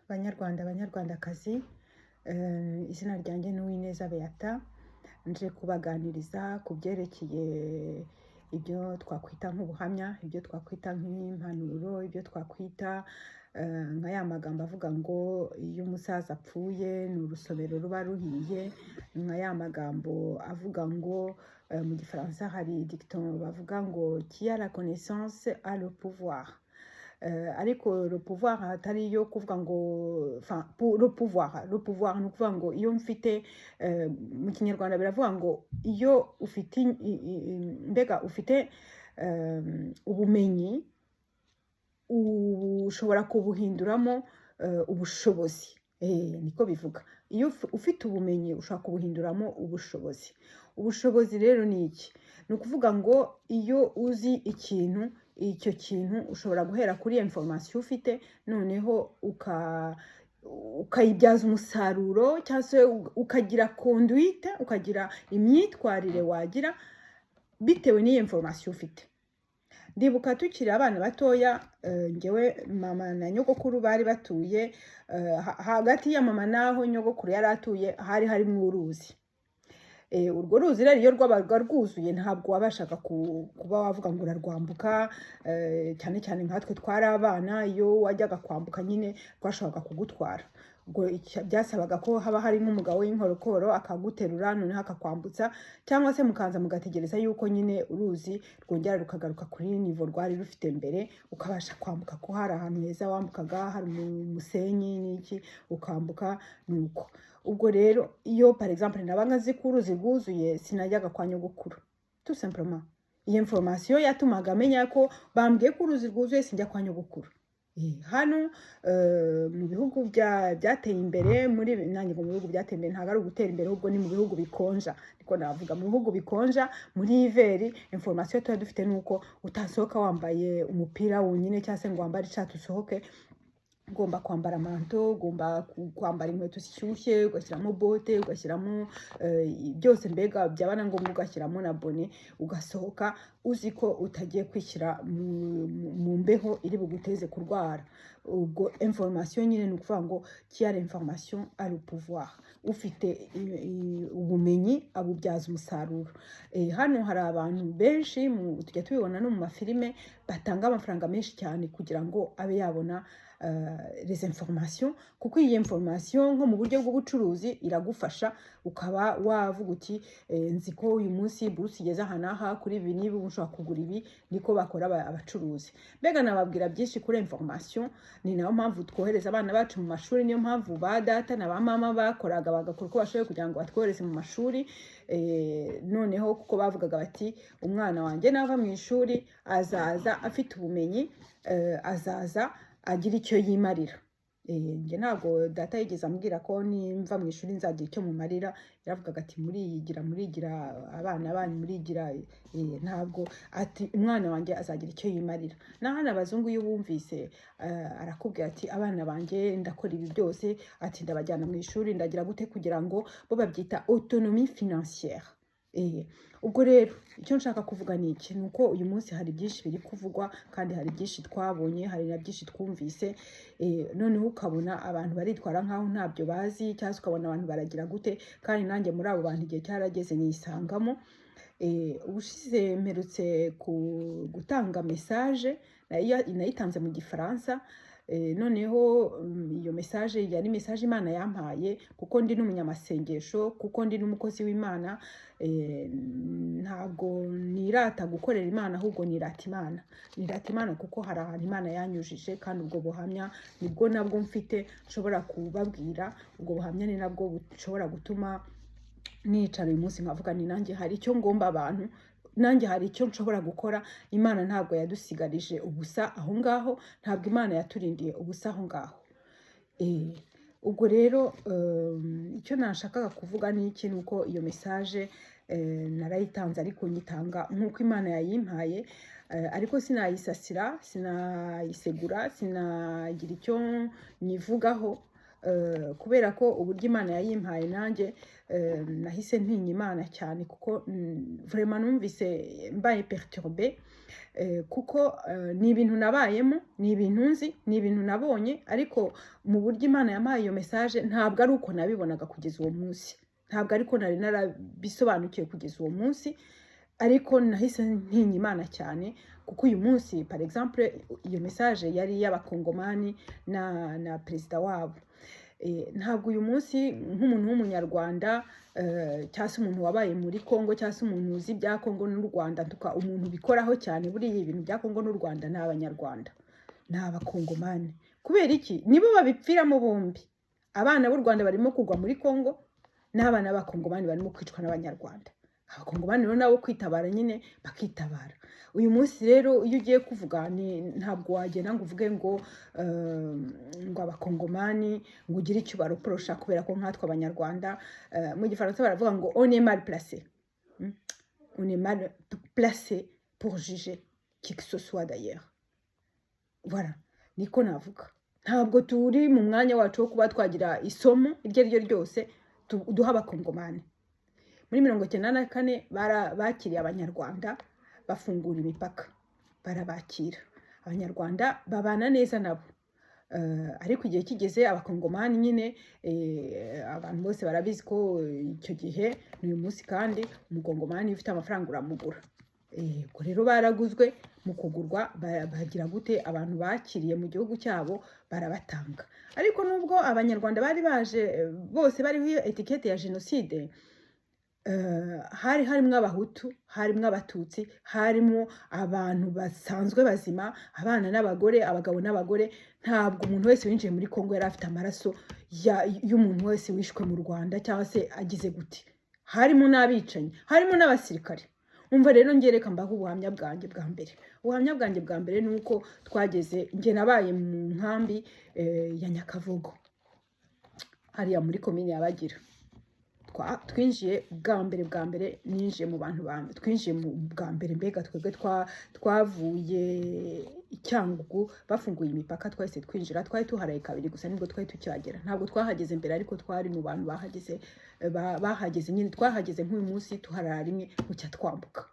Banyarwanda, banyarwandakazi, izina ryanjye ni Uwineza Beata. Nje kubaganiriza ku byerekeye ibyo twakwita nk'ubuhamya, ibyo twakwita nk'impanuro, ibyo twakwita nka ya magambo avuga ngo iyo umusaza apfuye ni urusomero ruba ruhiye, nka ya magambo avuga ngo mu Gifaransa hari dicton bavuga ngo "Qui a la connaissance a le pouvoir." Ariko le pouvoir atari iyo kuvuga ngo, enfin, le pouvoir ni ukuvuga ngo iyo mfite, mu Kinyarwanda biravuga ngo iyo ufite mbega ufite ubumenyi, ushobora kubuhinduramo ubushobozi. Niko bivuga. Iyo ufite ubumenyi, ushobora kubuhinduramo ubushobozi. Ubushobozi rero ni iki? Ni ukuvuga ngo iyo uzi ikintu, icyo kintu ushobora guhera kuri information ufite, noneho ukayibyaza umusaruro, cyangwa se ukagira conduite, ukagira imyitwarire wagira bitewe n'iyo information ufite. Ndibuka tukiri abana batoya, njyewe mama na nyogokuru bari batuye hagati ya mama n'aho nyogokuru yari atuye hari harimo uruzi. Urwo ruzi rero, iyo rwabaga rwuzuye, ntabwo wabashaga kuba wavuga ngo urarwambuka, cyane cyane nkatwe twari abana. Iyo wajyaga kwambuka nyine rwashoboraga kugutwara. Ubwo byasabaga ko haba hari nk'umugabo w'inkorokoro akaguterura, noneho akakwambutsa, cyangwa se mukaza mugategereza yuko nyine uruzi rwongera rukagaruka kuri niveau rwari rufite mbere, ukabasha kwambuka, ko hari ahantu heza wambukaga, hari umusenyi n'iki, ukambuka. Nuko ubwo rero iyo, par exemple, nabaga nzi ko uruzi rwuzuye, sinajyaga kwa nyogokuru, tout simplement. Iyo information yatumaga amenya ko bambwiye ko uruzi rwuzuye, sinjya kwa nyogokuru. Hano mu bihugu byateye imbere, muri nanjye ngo mu bihugu byateye imbere, ntabwo ari ugutera imbere, ahubwo ni mu bihugu bikonja, niko navuga. Mu bihugu bikonja muri hiver, information tuba dufite ni uko utasohoka wambaye umupira wonyine, cyangwa se ngo wambare ishati usohoke. Ugomba kwambara manteau, ugomba kwambara inkweto zishyushye, ugashyiramo botte, ugashyiramo byose, mbega byaba na ngombwa ugashyiramo na bonnet, ugasohoka uzi ko utagiye kwishyira mu mbeho iri buguteze kurwara. Ubwo information nyine ni ukuvuga ngo qui a l'information a le pouvoir. Ufite ubumenyi abubyaza umusaruro. Hano hari abantu benshi, tujya tubibona no mu mafilime, batanga amafaranga menshi cyane kugira ngo abe yabona les informations, kuko iyi information nko mu buryo bw'ubucuruzi iragufasha, ukaba wavuga uti nzi ko uyu munsi bourse igeze aha n'aha kuri ibi n'ibi, ushobora kugura ibi. Niko bakora abacuruzi. Mbega nababwira byinshi kuri information. Ni nayo mpamvu twohereza abana bacu mu mashuri, niyo mpamvu ba data na ba mama bakoraga, bagakora uko bashoboye kugira ngo batwohereze mu mashuri. Noneho kuko bavugaga bati umwana wanjye nava mu ishuri azaza afite ubumenyi, azaza agira icyo yimarira. Njye ntabwo data yigeze ambwira ko nimva mu ishuri nzagira icyo mumarira. Yaravugaga ati muriyigira, murigira abana banyu, murigira. Ntabwo ati umwana wanjye azagira icyo yimarira. Na hano abazungu iyo bumvise, arakubwira ati abana banjye ndakora ibi byose, ati ndabajyana mu ishuri, ndagira gute, kugira ngo bo babyita autonomie financière. Ubwo rero icyo nshaka kuvuga ni iki? Ni uko uyu munsi hari byinshi biri kuvugwa, kandi hari byinshi twabonye, hari na byinshi twumvise. Noneho ukabona abantu baritwara nk'aho ntabyo bazi, cyangwa se ukabona abantu baragira gute, kandi nanjye muri abo bantu igihe cyarageze nisangamo. Ubushize mperutse gutanga message, nayitanze mu Gifaransa. Noneho iyo message yari message Imana yampaye, kuko ndi n'umunyamasengesho, kuko ndi n'umukozi w'Imana. Ntabwo nirata gukorera Imana, ahubwo nirata Imana. Nirata Imana kuko hari ahantu Imana yanyujije, kandi ubwo buhamya nibwo nabwo mfite nshobora kubabwira. Ubwo buhamya ni nabwo bushobora gutuma nicara uyu munsi nkavuga ni nanjye hari icyo ngomba abantu, nanjye hari icyo nshobora gukora. Imana ntabwo yadusigarije ubusa aho ngaho, ntabwo Imana yaturindiye ubusa aho ngaho. Ubwo rero icyo nashakaga kuvuga ni iki? Ni uko iyo message narayitanze, ariko nyitanga nk'uko Imana yayimpaye, ariko sinayisasira, sinayisegura, sinagira icyo nyivugaho. Kubera ko uburyo Imana yayimpaye nanjye, nahise ntinya Imana cyane, kuko vraiment numvise mbaye perturbée, kuko ni ibintu nabayemo, ni ibintu nzi, ni ibintu nabonye. Ariko mu buryo Imana yampaye iyo message, ntabwo ari uko nabibonaga kugeza uwo munsi, ntabwo ariko nari narabisobanukiwe kugeza uwo munsi. Ariko nahise ntinya Imana cyane, kuko uyu munsi, par exemple, iyo message yari iy'Abakongomani na perezida wabo. Ntabwo uyu munsi nk'umuntu w'Umunyarwanda, cyangwa se umuntu wabaye muri Congo, cyangwa se umuntu uzi ibya Congo n'u Rwanda, tuka umuntu ubikoraho cyane buriya ibintu bya Congo n'u Rwanda, ni Abanyarwanda, ni Abakongomani. Kubera iki? Nibo babipfiramo bombi. Abana b'u Rwanda barimo kugwa muri Congo, n'abana b'Abakongomani barimo kwicwa n'Abanyarwanda. Abakongomani rero nabo kwitabara nyine bakitabara. Uyu munsi rero iyo ugiye kuvuga, ni ntabwo wagenda ngo uvuge ngo Abakongomani, ngo ugire icyo ubareprocha, kubera ko nkatwe Abanyarwanda, mu Gifaransa baravuga ngo "On est mal placé". On est mal placé pour juger qui que ce soit d'ailleurs. Voilà, niko navuga. Ntabwo turi mu mwanya wacu wo kuba twagira isomo iryo ari ryo ryose duha Abakongomani. Muri 94 bakiriye Abanyarwanda, bafungura imipaka, barabakira, Abanyarwanda babana neza nabo. Ariko igihe kigeze, Abakongomani nyine, abantu bose barabizi ko icyo gihe n'uyu munsi kandi, Umukongomani ufite amafaranga uramugura. Ubwo rero baraguzwe. Mu kugurwa bagira gute? Abantu bakiriye mu gihugu cyabo barabatanga. Ariko nubwo Abanyarwanda bari baje, bose bariho iyo étiquette ya jenoside, hari harimo Abahutu, harimo Abatutsi, harimo abantu basanzwe bazima, abana n'abagore, abagabo n'abagore. Ntabwo umuntu wese winjiye muri Kongo yari afite amaraso y'umuntu wese wishwe mu Rwanda cyangwa se agize gute. Harimo n'abicanyi, harimo n'abasirikare. Umva rero, ngereka mbaho ubuhamya bwanjye bwa mbere. Ubuhamya bwanjye bwa mbere ni uko twageze, njye nabaye mu nkambi ya Nyakavugo, hariya muri komini ya Bagira. Twinjiye bwa mbere, bwa mbere ninjiye mu bantu ba mbere, twinjiye mu bwa mbere. Mbega twebwe twavuye i Cyangugu, bafunguye imipaka twahise twinjira. Twari tuharaye kabiri gusa nibwo twari tukihagera. Ntabwo twahageze mbere, ariko twari mu bantu bahageze, bahageze nyine. Twahageze nk'uyu munsi, tuharara rimwe, bucya twambuka.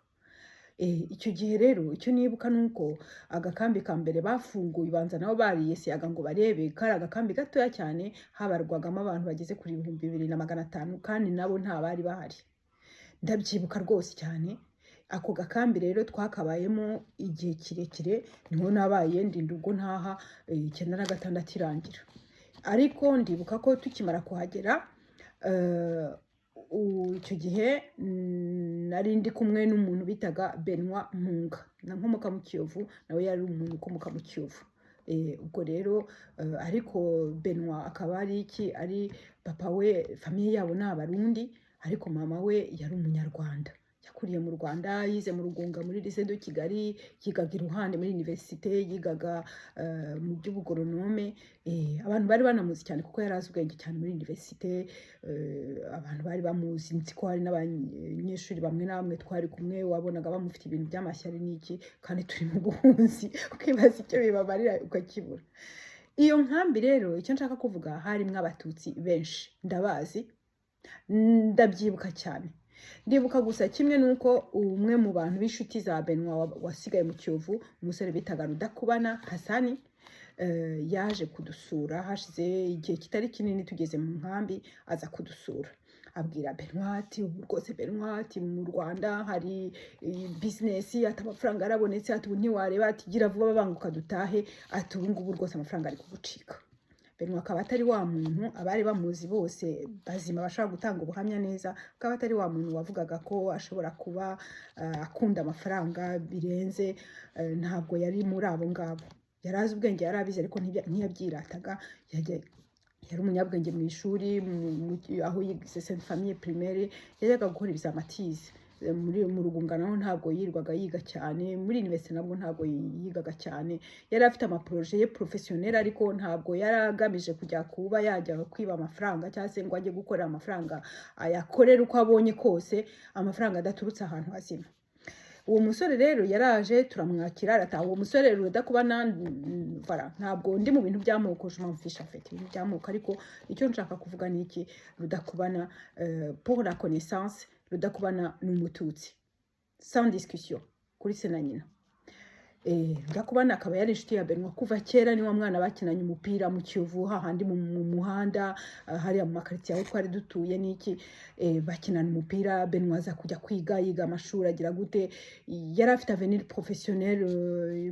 Icyo gihe rero, icyo nibuka ni uko agakambi ka mbere bafunguye, ubanza nabo bariyesiyaga ngo barebe. Kari agakambi gatoya cyane, habarwagamo abantu bageze kuri 2500, kandi nabo nta bari bahari. Ndabyibuka rwose cyane. Ako gakambi rero twakabayemo igihe kirekire, niho nabaye ndinda ubwo ntaha, 96 irangira. Ariko ndibuka ko tukimara kuhagera, icyo gihe nari ndi kumwe n'umuntu bitaga Benoit Mpunga, na nkomoka mu Kiyovu, nawe yari umuntu ukomoka mu Kiyovu. Ubwo rero, ariko Benoit akaba ari iki, ari papa we, famille yabo ni Abarundi, ariko mama we yari Umunyarwanda. Yakuriye mu Rwanda, yize mu Rugunga muri Lycée de Kigali, yigaga iruhande muri université, yigaga mu by'ubugoronome. Abantu bari banamuzi cyane kuko yari azi ubwenge cyane muri université. Abantu bari bamuzi. Nzi ko hari n'abanyeshuri bamwe na bamwe twari kumwe wabonaga bamufite ibintu by'amashyari n'iki, kandi turi mu buhunzi, ukibaza icyo bibamarira ukakibura. Iyo nkambi rero, icyo nshaka kuvuga, harimwo Abatutsi benshi, ndabazi, ndabyibuka cyane. Ndibuka gusa kimwe, nuko umwe mu bantu b'inshuti za Benoit wasigaye mu Kiyovu, umusore bitaga Rudakubana Hasani, yaje kudusura hashize igihe kitari kinini tugeze mu nkambi. Aza kudusura, abwira Benoit ati: "Ubu rwose Benoit," ati, "mu Rwanda hari business," ati, "amafaranga yarabonetse," ati, "ubu ntiwareba," ati, "gira vuba banguka dutahe," ati, "ubu ngubu rwose amafaranga ari kugucika." Benoit akaba atari wa muntu, abari bamuzi bose bazima bashobora gutanga ubuhamya neza, akaba atari wa muntu wavugaga ko ashobora kuba akunda amafaranga birenze. Ntabwo yari muri abo ngabo. Yari azi ubwenge, yari abizi, ariko ntiyabyirataga. Yari umunyabwenge mu ishuri, aho yize Sainte Famille primaire, yajyaga gukora ibizamatize muri mu Rugunga. Naho ntabwo yirirwaga yiga cyane. Muri université nabwo ntabwo yigaga cyane. Yari afite amaprojets ye professionnel, ariko ntabwo yari agamije kujya kuba yajya kwiba amafaranga cyangwa se ngo ajye gukorera amafaranga, ayakorere uko abonye kose, amafaranga adaturutse ahantu hazima. Uwo musore rero yaraje, turamwakira, arataha. Uwo musore Rudakubana, voilà, ntabwo ndi mu bintu by'amoko, je m'en fiche en fait ibintu by'amoko, ariko icyo nshaka kuvuga ni iki: Rudakubana, pour la connaissance, Rudakubana ni Umututsi sans discussion kuri se na nyina. Rudakubana akaba yari inshuti ya Benoit kuva kera. Ni wa mwana bakinanye umupira mu Kiyovu, hahandi mu muhanda, hariya mu makaritsiye aho twari dutuye n'iki, bakinana umupira. Benoit aza kujya kwiga, yiga amashuri, agira gute, yari afite avenir professionnel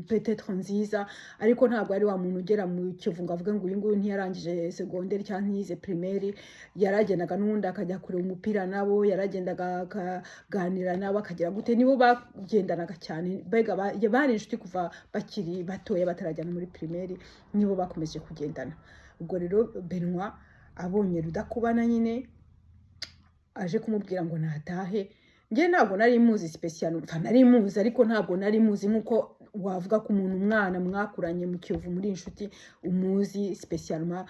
peut-être nziza, ariko ntabwo ari wa muntu ugera mu Kiyovu ngo avuge ngo uyu nguyu ntiyarangije secondaire cyangwa ntiyize primaire. Yaragendaga n'ubundi akajya kureba umupira nabo, yaragendaga akaganira nabo, akagira gute, nibo bagendanaga cyane. Mbega bari inshuti kuva bakiri batoya, batarajya no muri primaire, nibo bakomeje kugendana. Ubwo rero Benoit abonye Rudakubana nyine aje kumubwira ngo natahe, njye ntabwo nari muzi spécial, mfa nari muzi, ariko ntabwo nari muzi nk'uko wavuga ko umuntu, umwana mwakuranye mu Kiyovu muri inshuti, umuzi spécialement.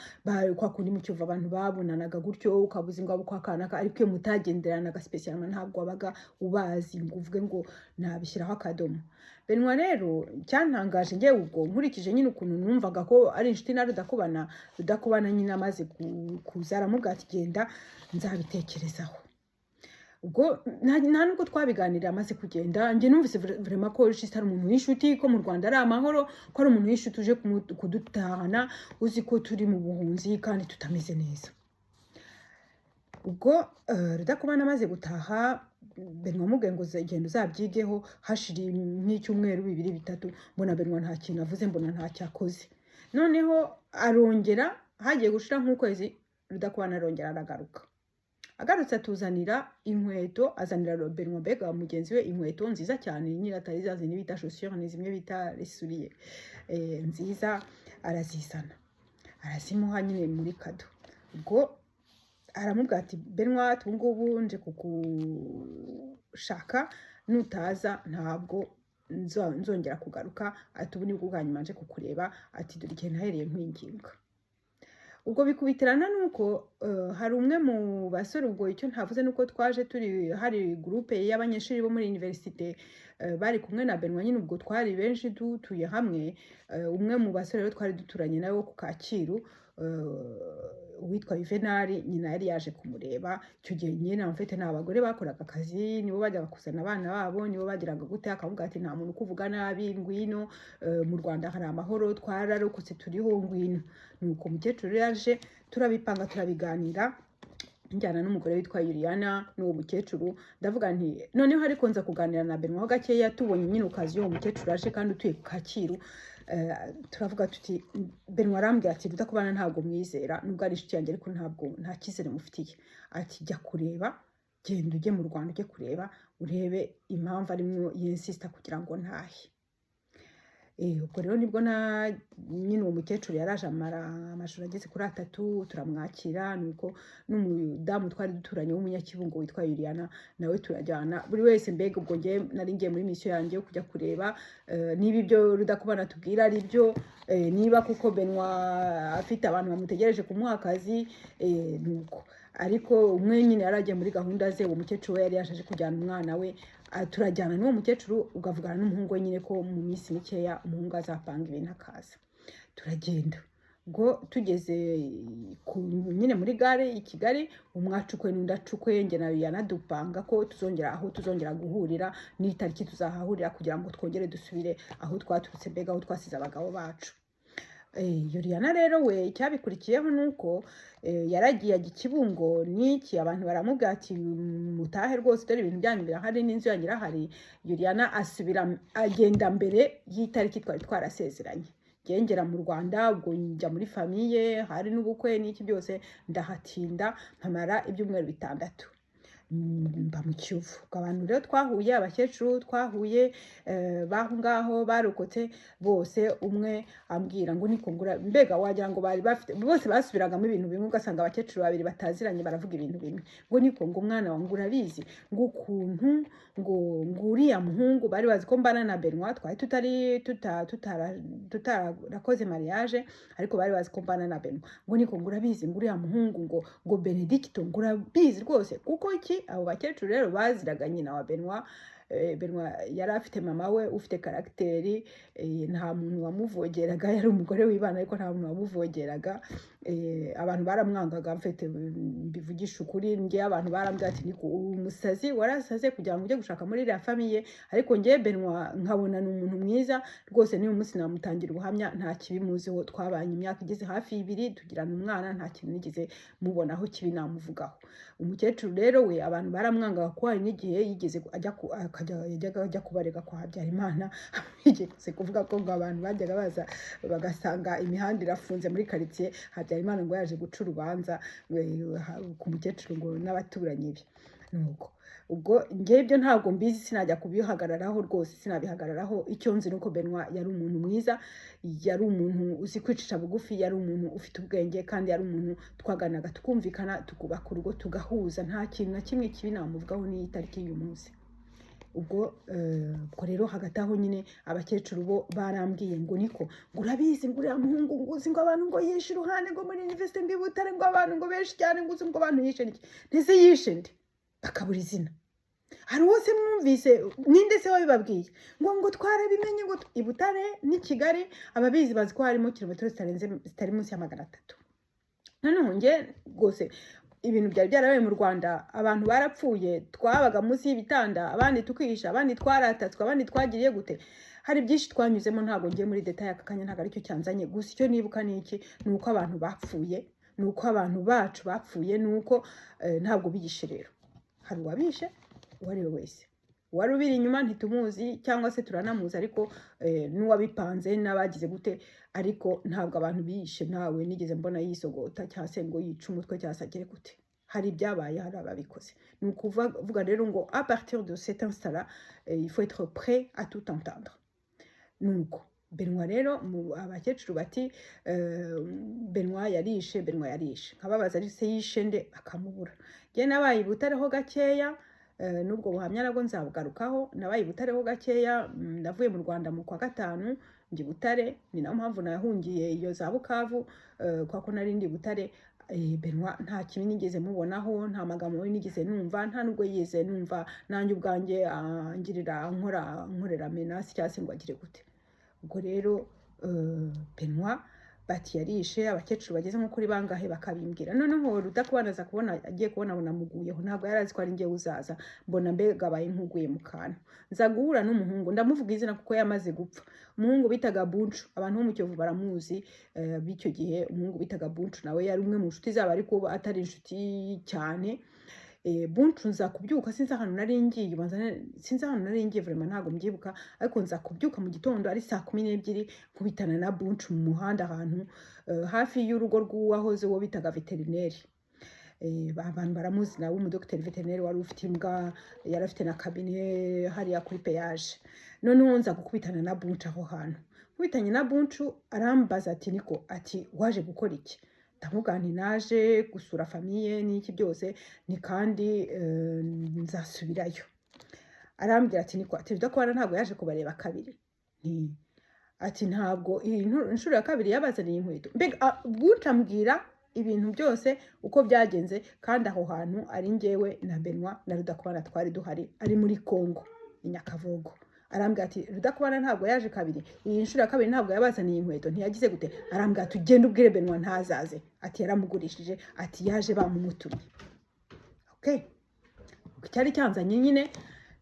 Kwa kundi mu Kiyovu abantu babonanaga gutyo, ukabuza ngo abo kwa kanaka, ariko iyo mutagenderanaga spécialement ntabwo wabaga ubazi ngo uvuge ngo nabishyiraho akadomo. Benoit rero, cyantangaje njyewe ubwo nkurikije nyine ukuntu numvaga ko ari inshuti na Rudakubana, Rudakubana nyine amaze kuza aramubwira ati: "Genda, nzabitekerezaho." Ubwo nta nubwo twabiganiriye. Amaze kugenda, njye numvise vraiment ko juste ari umuntu w'inshuti, ko mu Rwanda ari amahoro, ko ari umuntu w'inshuti uje kudutahana, uzi ko turi mu buhunzi kandi tutameze neza. Ubwo Rudakubana amaze gutaha, Benoit amubwiye ngo genda uzabyigeho, hashira nk'icyumweru, 2, 3, mbona Benoit nta kintu avuze, mbona ntacyo akoze. Noneho arongera, hagiye gushira nk'ukwezi, Rudakubana arongera aragaruka. Agarutse atuzanira inkweto, azanira Benoit, mbega mugenzi we, inkweto nziza cyane nyine, atari za zindi bita chaussures, ni zimwe bita les souliers, nziza. Arazizana, arazimuha nyine muri cadeau. Ubwo aramubwira ati: "Benoit, ubu ngubu nje kugushaka, nutaza ntabwo nzongera kugaruka." Ati: "Ubu nibwo bwa nyuma nje kukureba." Ati: "Dore igihe nahereye nkwinginga." Ubwo bikubitirana nuko hari umwe mu basore, ubwo icyo ntavuze nuko twaje turi, hari groupe y'abanyeshuri bo muri université, bari kumwe na Benoit nyine. Ubwo twari benshi dutuye hamwe. Umwe mu basore rero twari duturanye nawe wo ku Kacyiru, uwitwa Yuvenali, nyina yari yaje kumureba icyo gihe nyine. En fait ni abagore bakoraga akazi, nibo bajyaga kuzana abana babo, nibo bagiraga gute, akavuga ati: "Nta muntu ukuvuga nabi, ngwino, mu Rwanda hari amahoro, twararokotse, turiho, ngwino." Nuko umukecuru yaje, turabipanga, turabiganira, njyana n'umugore witwa Yuliana n'uwo mukecuru. Ndavuga nti noneho, ariko nza kuganira na Benoit ho gakeya, tubonye nyine ukazi uwo mukecuru aje kandi utuye ku Kacyiru. Turavuga tuti, Benoit arambwira ati: "Rudakubana ntabwo mwizera, nubwo ari inshuti yanjye, ariko ntabwo, nta cyizere mufitiye." Ati: "Jya kureba, genda ujye mu Rwanda ujye kureba, urebe impamvu arimo yinsista kugira ngo ntahe." Ubwo rero nibwo na nyine uwo mukecuru yaraje, amara amajoro ageze kuri 3, turamwakira. Nuko n'umudamu twari duturanye w'Umunyakibungo witwa Yuliana nawe turajyana, buri wese. Mbega ubwo njye nari ngiye muri mission yanjye yo kujya kureba niba ibyo Rudakubana tubwira ari byo, niba kuko Benoit afite abantu bamutegereje kumuha akazi. Nuko ariko umwe nyine yari agiye muri gahunda ze, uwo mukecuru we yari yaje kujyana umwana we. Turajyana n'uwo mukecuru, ugavugana n'umuhungu we nyine ko mu minsi mikeya umuhungu azapanga ibintu akaza. Turagenda. Ubwo tugeze nyine muri gare i Kigali, umwe acukwe n'undi acukwe, njye na Yuliana dupanga ko tuzongera, aho tuzongera guhurira n'itariki tuzahahurira, kugira ngo twongere dusubire aho twaturutse, mbega aho twasize abagabo bacu. Yuliana rero we, icyabikurikiyeho ni uko yaragiye ajya i Kibungo n'iki, abantu baramubwira ati: "Mutahe rwose, dore ibintu byanyu birahari n'inzu yanyu irahari." Yuliana asubira, agenda mbere y'itariki twari twarasezeranye. Njye ngera mu Rwanda, ubwo njya muri famille, hari n'ubukwe n'iki byose, ndahatinda mpamara ibyumweru 6, mba mu Kiyovu. Ubwo abantu rero twahuye, abakecuru twahuye, baho ngaho barokotse bose, umwe ambwira ngo niko ngura, mbega wagira ngo bari bafite, bose basubiragamo ibintu bimwe, ugasanga abakecuru babiri bataziranye baravuga ibintu bimwe, ngo niko, ngo umwana wanjye urabizi, ngo ukuntu ngo uriya muhungu, bari bazi ko mbana na Benoit, twari tutari tutarakoze mariage, ariko bari bazi ko mbana na Benoit, ngo niko, ngo urabizi, ngo uriya muhungu, ngo Benedicto, ngo urabizi rwose. Kuko iki, abo bakecuru rero baziraga nyina wa Benoit. Benoit yari afite mama we ufite caractère, nta muntu wamuvogeraga. Yari umugore w'ibana, ariko nta muntu wamuvogeraga. Abantu baramwangaga mfite, mbivugisha ukuri. Njye abantu barambwira ati: "Niko uri umusazi, warasaze kugira ngo ujye gushaka muri iriya famille." Ariko njye Benoit nkabona ni umuntu mwiza rwose. N'uyu munsi namutangira ubuhamya, nta kibi muziho. Twabanye imyaka igeze hafi 2, tugirana umwana, nta kintu nigeze mubonaho kibi namuvugaho. Umukecuru rero we abantu baramwangaga, kuko hari n'igihe yigeze ajya yajyaga ajya kubarega kwa Habyarimana. Yigeze kuvuga ko ngo abantu bajyaga baza bagasanga imihanda irafunze muri karitsiye, Habyarimana ngo yaje guca urubanza ku mukecuru ngo n'abaturanyi be. Nuko ubwo njye ibyo ntabwo mbizi, sinajya kubihagararaho rwose, sinabihagararaho. Icyo nzi ni uko Benoit yari umuntu mwiza, yari umuntu uzi kwicisha bugufi, yari umuntu ufite ubwenge, kandi yari umuntu twaganaga tukumvikana, tukubaka urugo, tugahuza. Nta kintu na kimwe kibi namuvugaho n'iyi tariki y'uyu munsi. Ubwo rero hagati aho nyine abakecuru bo barambwiye ngo: "Niko, ngo urabizi, ngo uriya muhungu, ngo uzi ngo abantu ngo yishe iruhande, ngo muri université, ngo i Butare, ngo abantu ngo benshi cyane, ngo uzi ngo abantu yishe niki?" Ntese yishe nde? Bakabura izina. Hari uwo se mwumvise? Ninde se wabibabwiye? Ngo twarabimenye ngo i Butare n'i Kigali, ababizi bazi ko harimo kilometero zitarenze, zitari munsi ya 300. Noneho njye rwose ibintu byari byarabaye mu Rwanda, abantu barapfuye, twabaga munsi y'ibitanda, abandi tukihisha, abandi twaratatswe, abandi twagiriye gute, hari byinshi twanyuzemo. Ntabwo ngiye muri détail aka kanya, ntabwo aricyo cyanzanye. Gusa icyo nibuka ni iki? Ni uko abantu bapfuye, ni uko abantu bacu bapfuye, ni uko ntabwo biyishe. Rero hari uwabishe, uwo ari we wese uwari ubiri inyuma ntitumuzi, cyangwa se turanamuzi, ariko n'uwabipanze n'abagize gute, ariko ntabwo abantu biyishe. Ntawe nigeze mbona yisogota cyangwa se ngo yice umutwe cyangwa se agere gute. Hari ibyabaye, hari ababikoze. Ni ukuvuga rero ngo à partir de cet instant-là, il faut être prêt à tout entendre. Nuko Benoit rero, abakecuru bati: "Benoit yarishe, Benoit yarishe." Nkababaza ari se yishe nde? Bakamubura. Njye nabaye i Butare ho gakeya, n'ubwo buhamya nabwo nzabugarukaho. Nabaye i Butare ho gakeya, navuye mu Rwanda mu kwa gatanu njya i Butare, ni nayo mpamvu nahungiye iyo za Bukavu, kwa ko nari ndi i Butare. Benoit nta kibi nigeze mubonaho, nta magambo mabi nigeze numva, nta nubwo yigeze numva nanjye ubwanjye angirira, nkora nkorera menace cyangwa se ngo agire gute. Ubwo rero Benoit bati yarishe, abakecuru bageze nko kuri bangahe bakabimbwira. Noneho Rudakubana aza kubona, agiye kubona abona muguyeho. Ntabwo yari azi ko ari njyewe uzaza. Mbona mbega abaye nk'uguye mu kantu. Nza guhura n'umuhungu, ndamuvuga izina kuko yamaze gupfa, umuhungu bitaga Buncu. Abantu bo mu Kiyovu baramuzi, b'icyo gihe. Umuhungu bitaga Buncu nawe yari umwe mu nshuti zabo, ariko atari inshuti cyane. Buncu nza kubyuka, sinzi ahantu nari ngiye, sinzi ahantu nari ngiye vraiment, ntabwo mbyibuka, ariko nza kubyuka mu gitondo ari saa 12, nkubitana na Buncu mu muhanda ahantu hafi y'urugo rw'uwahoze uwo bitaga veterineri. Abantu baramuzi nawe, umudogiteri veterineri wari ufite imbwa, yari afite na cabinet hariya kuri péage. Noneho nza gukubitana na Buncu aho hantu. Nkubitanye na Buncu arambaza ati: "Niko," ati, "waje gukora iki?" Ndamubwira nti: "Naje gusura famille n'iki byose, ni kandi nzasubirayo." Arambwira ati: "Niko," ati, "Rudakubana ntabwo yaje kubareba kabiri?" Nti ati: "Ntabwo iyi inshuro ya kabiri yabazaniye inkweto." Mbega Buncu ambwira ibintu byose uko byagenze, kandi aho hantu ari njyewe na Benoit na Rudakubana twari duhari, ari muri Congo i Nyakavogo. Arambwira ati: "Rudakubana ntabwo yaje kabiri, iyi nshuro ya kabiri ntabwo yabazaniye inkweto, ntiyagize gute." Arambwira ati: "Ugende ubwire Benoit ntazaze," ati: "Yaramugurishije," ati: "Yaje bamumutumye." Okay, icyari cyanzanye nyine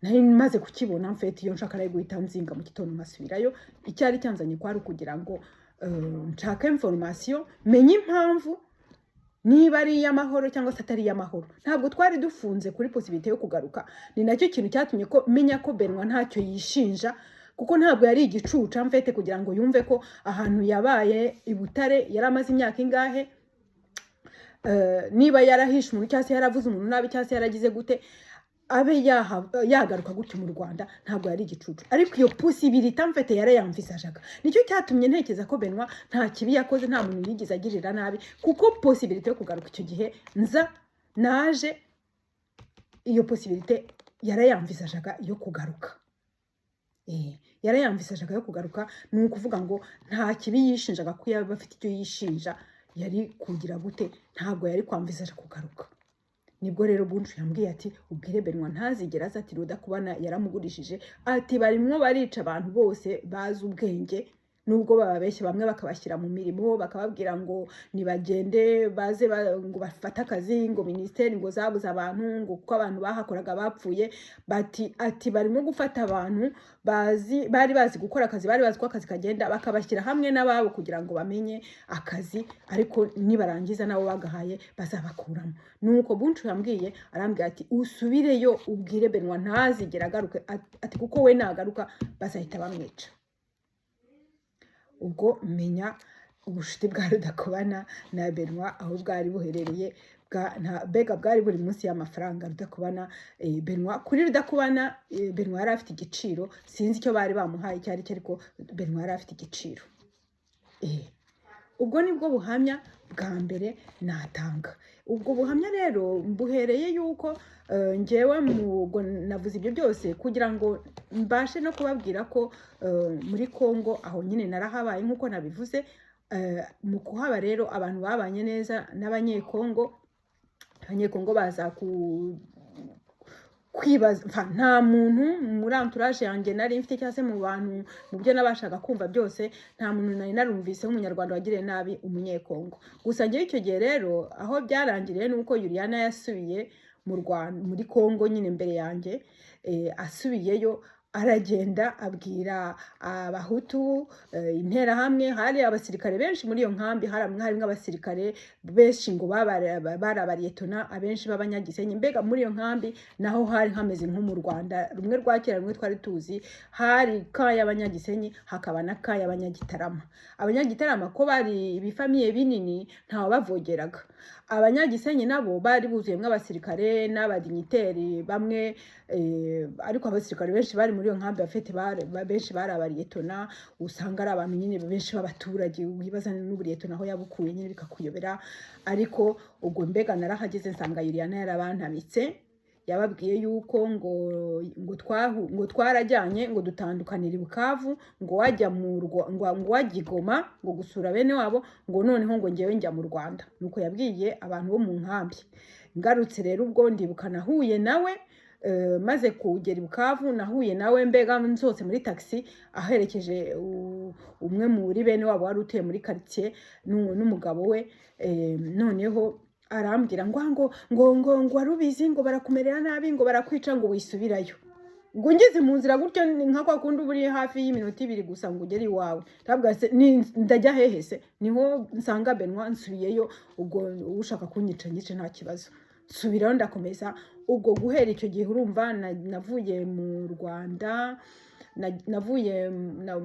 nari maze kukibona. Mfite iyo nshaka nari guhita nzinga mu gitondo nkasubirayo. Icyari cyanzanye kwari ukugira ngo nshake information, menye impamvu, niba ari iy'amahoro cyangwa se atari iy'amahoro. Ntabwo twari dufunze kuri possibilité yo kugaruka. Ni nacyo kintu cyatumye ko menya ko Benoit ntacyo yishinja, kuko ntabwo yari igicucu mfete kugira ngo yumve ko ahantu yabaye i Butare yari amaze imyaka ingahe, niba yarahishe umuntu cyangwa se yaravuze umuntu nabi cyangwa se yaragize gute, abe yagaruka gutyo mu Rwanda. Ntabwo yari igicucu, ariko iyo possibilité mfete yarayamvisajaga. Nicyo cyatumye ntekereza ko Benoit nta kibi yakoze, nta muntu yigeze agirira nabi, kuko possibilité yo kugaruka icyo gihe nza naje, iyo possibilité yarayamvisajaga yo kugaruka. Yarayamvisajaga yo kugaruka. Ni ukuvuga ngo nta kibi yishinjaga, ko yaba afite icyo yishinja yari kugira gute? Ntabwo yari kwamvisaja kugaruka. Nibwo rero Buncu yambwiye ati: "Ubwire Benwa ntazigera aza," ati: "Rudakubana yaramugurishije," ati: "Barimwo barica abantu bose bazi ubwenge, nubwo bababeshya bamwe bakabashyira mu mirimo, bakababwira ngo nibagende baze ngo bafate akazi, ngo minisiteri ngo zabuze abantu, ngo kuko abantu bahakoraga bapfuye." Bati, ati: "Barimo gufata abantu bazi, bari bazi gukora akazi, bari bazi ko akazi kagenda, bakabashyira hamwe n'ababo kugira ngo bamenye akazi, ariko nibarangiza nabo bagahaye bazabakuramo." Nuko Buncu yambwiye, arambwira ati: "Usubireyo ubwire Benwa ntazigera agaruke," ati: "Kuko we nagaruka bazahita bamwica." Ubwo menya ubucuti bwa Rudakubana na Benwa aho bwari buherereye, mbega bwari buri munsi y'amafaranga. Rudakubana, Benwa, kuri Rudakubana, Benwa yari afite igiciro. Sinzi icyo bari bamuhaye icyo ari cyo, ariko Benwa yari afite igiciro. Ubwo nibwo buhamya bwa mbere natanga. Ubwo buhamya rero mbuhereye yuko njyewe ubwo navuze ibyo byose kugira ngo mbashe no kubabwira ko muri Congo aho nyine narahabaye nk'uko nabivuze. Mu kuhaba rero, abantu babanye neza n'Abanyekongo. Abanyekongo baza ku kwibaza, nta muntu muri entourage yanjye nari mfite, cyangwa se mu bantu, mu byo nabashaga kumva byose, nta muntu nari narumvise w'Umunyarwanda wagiriye nabi Umunyekongo. Gusa njyewe icyo gihe rero aho byarangiriye ni uko Yuriyana yasubiye mu Rwanda, muri Congo nyine mbere yanjye. Asubiyeyo aragenda abwira Abahutu, Interahamwe. Hari abasirikare benshi muri iyo nkambi, hari harimo abasirikare benshi ngo bari abariyetona, abenshi b'Abanyagisenyi. Mbega muri iyo nkambi naho hari hameze nko mu Rwanda rumwe rwa kera, rumwe twari tuzi. Hari camp y'Abanyagisenyi, hakaba na camp y'Abanyagitarama. Abanyagitarama ko bari ibifamille binini, ntawe bavogeraga. Abanyagisenyi nabo bari buzuyemo abasirikare n'abadignitaires bamwe, ariko abasirikare benshi bari muri iyo nkambi bafite benshi bari abariyetona. Usanga ari abantu nyine benshi b'abaturage, wibaza n'uburiyetona aho yabukuye nyine bikakuyobera. Ariko ubwo mbega narahageze nsanga Yuriyana yarabantamitse, yababwiye yuko ngo twahu ngo twarajyanye, ngo dutandukanira i Bukavu, ngo wajya mu ngo wajya i Goma ngo gusura bene wabo, ngo noneho ngo ngewe njya mu Rwanda. Nuko yabwiye abantu bo mu nkambi. Ngarutse rero, ubwo ndibuka nahuye nawe, maze kugera i Bukavu, nahuye nawe mbega nsohotse muri taxi, aherekeje umwe muri bene wabo wari utuye muri quartier n'umugabo we. Noneho arambwira ngo wari ubizi, ngo barakumerera nabi, ngo barakwica, ngo wisubirayo. Ngo ngeze mu nzira gutyo, ni nka kwa kundi uba uri hafi y'iminota 2 gusa ngo ugere iwawe, ndavuga: "Se, ndajya hehe se? Niho nsanga Benwa, nsubiyeyo. Ubwo ushaka kunyica nyice, nta kibazo." Nsubirayo, ndakomeza. Ubwo guhera icyo gihe, urumva navuye mu Rwanda, navuye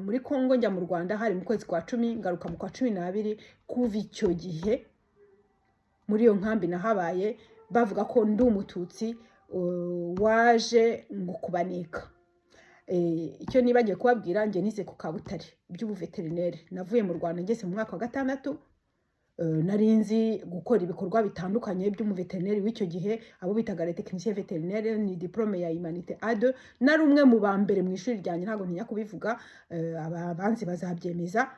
muri Congo njya mu Rwanda hari mu kwezi kwa 10, ngaruka mu kwa 12. Kuva icyo gihe muri iyo nkambi nahabaye bavuga ko ndi Umututsi waje ngo kubaneka. Icyo nibagiwe kubabwira, njye nize ku Kabutare iby'ubuveterineri. Navuye mu Rwanda ngeze mu mwaka wa gatandatu. Nari nzi gukora ibikorwa bitandukanye by'umuveterineri w'icyo gihe, abo bitaga les techniciens vétérinaires. Ni diplôme ya humanités A2. Nari umwe mu ba mbere mu ishuri ryanjye, ntabwo ntinya kubivuga, abanzi bazabyemeza.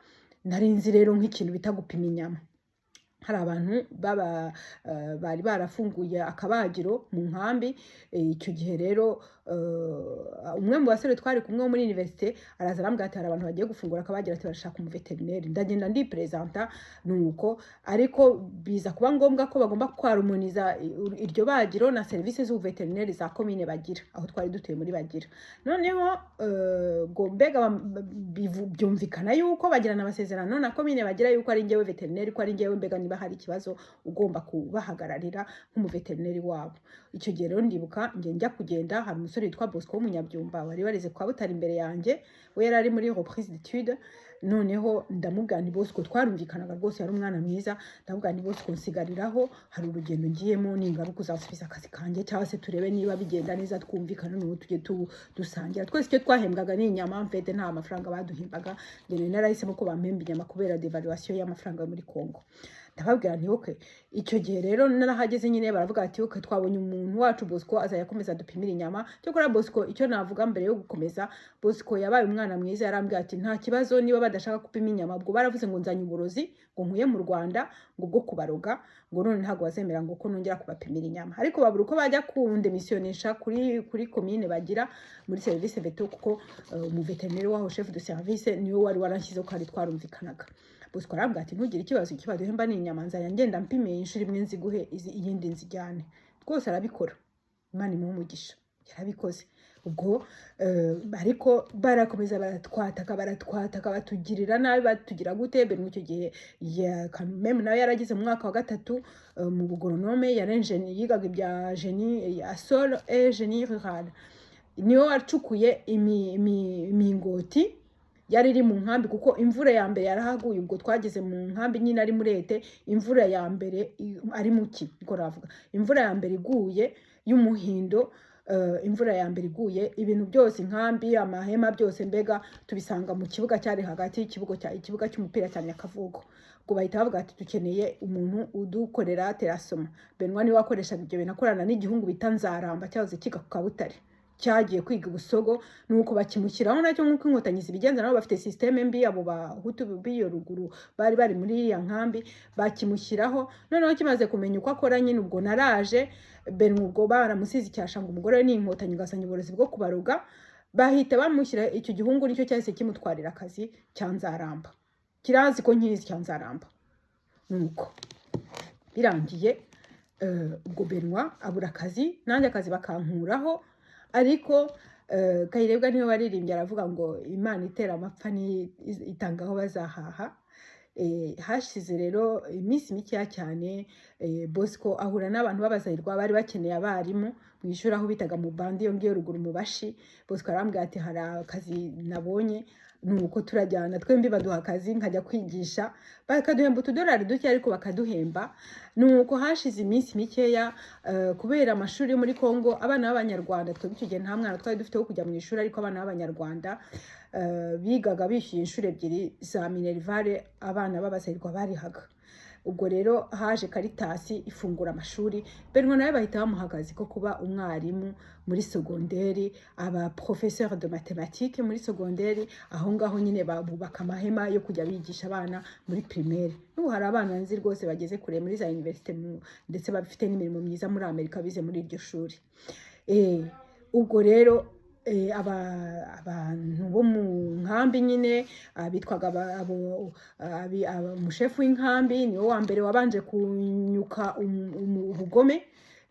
Nari nzi rero nk'ikintu bita gupima inyama. Hari abantu baba bari barafunguye akabagiro mu nkambi. Icyo gihe rero umwe mu basore twari kumwe wo muri université araza arambwira ati: "Hari abantu bagiye gufungura akabagiro," ati: "Barashaka umuveterineri." Ndagenda ndipresenta, nuko ariko biza kuba ngombwa ko bagomba kwarumoniza iryo bagiro na serivisi z'ubuveterineri za komine Bagira, aho twari dutuye muri Bagira. Noneho ngo mbega byumvikana yuko bagirana amasezerano na komine Bagira yuko ari njyewe veterineri, ko ari njyewe mbega niba hari ikibazo ugomba kubahagararira nk'umuveterineri wabo. Icyo gihe rero ndibuka njye njya kugenda, hari umusore witwa Bosco w'Umunyabyumba wari warize kwa Butare imbere yanjye, we yari ari muri reprise d'études. Noneho ndamubwira nti: "Bosco," twarumvikanaga rwose, yari umwana mwiza, ndamubwira nti: "Bosco, nsigariraho, hari urugendo ngiyemo, ningaruka uzasubiza akazi kanjye, cyangwa se turebe niba bigenda neza twumvikana, noneho tujye dusangira twese." Icyo twahembwaga ni inyama mfete, nta mafaranga baduhembaga. Njye nari narahisemo ko bampemba inyama kubera dévaluation y'amafaranga yo muri Congo. Ndababwira nti "Okay." Icyo gihe rero narahageze nyine, baravuga ati "Okay, twabonye umuntu wacu Bosco, azajya akomeza dupimira inyama." Cyakora Bosco, icyo navuga mbere yo gukomeza, Bosco yabaye umwana mwiza. Yarambwiye ati "Nta kibazo niba badashaka gupima inyama." Ubwo baravuze ngo nzanye uburozi ngo nkuye mu Rwanda, ngo bwo kubaroga, ngo none ntabwo bazemera ngo ko nongera kubapimira inyama. Ariko babura uko bajya kundemisionisha kuri komine bagira muri service véto, kuko umuveterineri waho, chef de service, niwe wari waranshyizeho kandi twarumvikanaga. Bosco arambwira ati "Ntugire ikibazo, ikibazo duhemba ni inyama, nzajya ngenda mpimiye inshuro imwe nziguhe, iyindi nzijyane." Rwose arabikora, Imana imuhe umugisha, yarabikoze. Ubwo ariko barakomeza baratwataka, baratwataka, batugirira nabi, batugira gute. Bene icyo gihe même nawe yarageze mu mwaka wa gatatu mu bugoronome, yari yigaga ibya génie ya sol et génie rural. Niwe wacukuye imingoti yari iri mu nkambi, kuko imvura ya mbere yarahaguye. Ubwo twageze mu nkambi nyine ari muri été, imvura ya mbere ari muki, niko navuga, imvura ya mbere iguye y'umuhindo, imvura ya mbere iguye, ibintu byose, inkambi, amahema, byose mbega tubisanga mu kibuga cyari hagati y'ikibuga, cya ikibuga cy'umupira cya Nyakavugo. Ubwo bahita bavuga ati "Dukeneye umuntu udukorera terrassement." Benoit niwe wakoreshaga ibyo bintu, akorana n'igihungu bita Nzaramba, cyahoze kiga ku Kabutare, cyagiye kwiga ubusogo. Nuko bakimushyiraho nacyo, nk'uko Inkotanyi zibigenza, nabo bafite système mbi. Abo Bahutu b'iyo ruguru bari bari muri iriya nkambi bakimushyiraho. Noneho kimaze kumenya uko akora nyine, ubwo naraje. Benwa ubwo baramusize icyasha ngo umugore we ni Inkotanyi, ugasanga uburozi bwo kubaroga. Bahita bamushyira icyo gihungu, nicyo cyahise kimutwarira akazi cya Nzaramba. Kirazi ko nkizi cya Nzaramba. Nuko birangiye, ubwo Benwa abura akazi, nanjye akazi bakankuraho. Ariko Kayirebwa niwe waririmbye, aravuga ngo "Imana itera amapfa ni itanga aho bazahaha." Hashize rero iminsi mikeya cyane, Bosco ahura n'abantu b'Abazayirwa bari bakeneye abarimu mu ishuri aho bitaga mu bandi, iyo ngiyo ruguru mu Bashi. Bosco arambwira ati "Hari akazi nabonye." Nuko turajyana twembi, baduha akazi, nkajya kwigisha, bakaduhemba utudolari duke, ariko bakaduhemba. Nuko hashize iminsi mikeya, kubera amashuri yo muri Congo, abana b'Abanyarwanda, twebwe icyo gihe nta mwana twari dufite wo kujya mu ishuri, ariko abana b'Abanyarwanda bigaga bishyuye inshuro ebyiri za minerval abana b'Abazayirwa barihaga. Ubwo rero haje Caritas ifungura amashuri, Benoit nawe bahita bamuha akazi ko kuba umwarimu muri secondaire, aba professeur de mathématiques muri secondaire. Aho ngaho nyine bubaka amahema yo kujya bigisha abana muri primaire. N'ubu hari abana nzi rwose bageze kure muri za université, ndetse bafite n'imirimo myiza muri Amerika, bize muri iryo shuri. Ubwo rero abantu bo mu nkambi nyine, bitwaga umushefu w'inkambi niwe wa mbere wabanje kunyuka ubugome.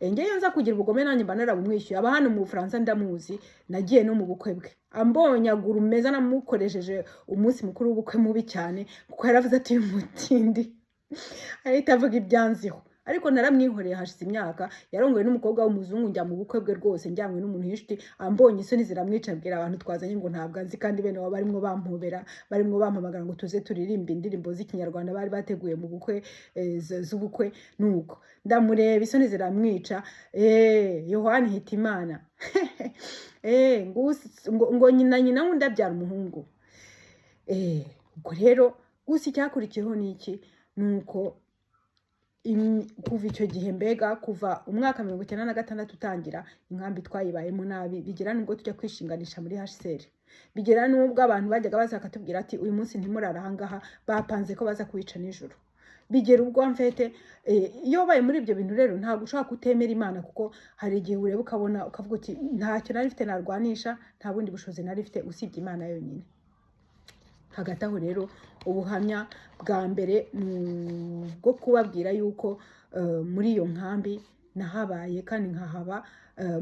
Ngewe nza kugira ubugome nanjye mba narabumwishyuye. Aba hano mu Bufaransa, ndamuzi, nagiye no mu bukwe bwe, ambonye agura meza, namukoresheje umunsi mukuru w'ubukwe mubi cyane, kuko yaravuze ati "Uyu mutindi ahita avuga ibyanziho." Ariko naramwihoreye. Hashize imyaka, yarongowe n'umukobwa w'umuzungu, njya mu bukwe bwe rwose njyanywe n'umuntu w'inshuti. Ambonye isoni ziramwica, abwira abantu twazanye ngo ntabwo anzi, kandi bene wabo barimo bampobera, barimo bampamagara ngo tuze turirimbe indirimbo z'Ikinyarwanda bari bateguye mu bukwe, z'ubukwe. Nuko ndamureba, isoni ziramwica. Yohani Hitimana, ngo nyina wundi abyara umuhungu. Ubwo rero gusa icyakurikiyeho ni iki? Ni uko kuva icyo gihe, mbega kuva umwaka 96 utangira, inkambi twayibayemo nabi, bigera nubwo tujya kwishinganisha muri HCR, bigera n'ubwo abantu bajyaga baza bakatubwira ati "Uyu munsi ntimurara ahangaha, bapanze ko baza kuwica nijoro." Bigera ubwo mfete, iyo wabaye muri ibyo bintu rero, ntabwo ushobora kutemera Imana, kuko hari igihe ureba ukabona, ukavuga uti "Ntacyo nari mfite narwanisha, nta bundi bushobozi nari mfite usibye Imana yonyine." Hagati aho rero, ubuhamya bwa mbere ni ubwo kubabwira yuko muri iyo nkambi nahabaye, kandi nkahaba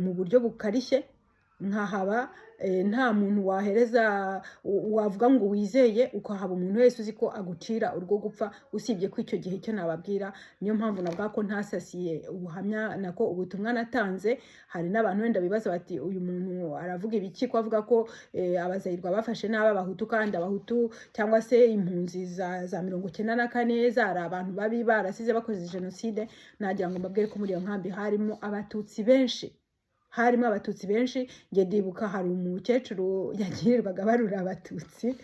mu buryo bukarishye, nkahaba nta muntu wahereza, wavuga ngo wizeye, ukahaba umuntu wese uzi ko agucira urwo gupfa. Usibye ko icyo gihe cyo nababwira, niyo mpamvu navuga ko ntasasiye ubuhamya, nako ubutumwa natanze. Hari n'abantu wenda bibaza bati "Uyu muntu aravuga ibiki, ko avuga ko Abazayirwa bafashe nabi Abahutu, kandi Abahutu cyangwa se impunzi za 94 zari abantu babi, barasize bakoze jenoside?" Nagira ngo mbabwire ko muri iyo nkambi harimo Abatutsi benshi. Harimo Abatutsi benshi. Njye ndibuka hari umukecuru yagirirwaga barura Abatutsi.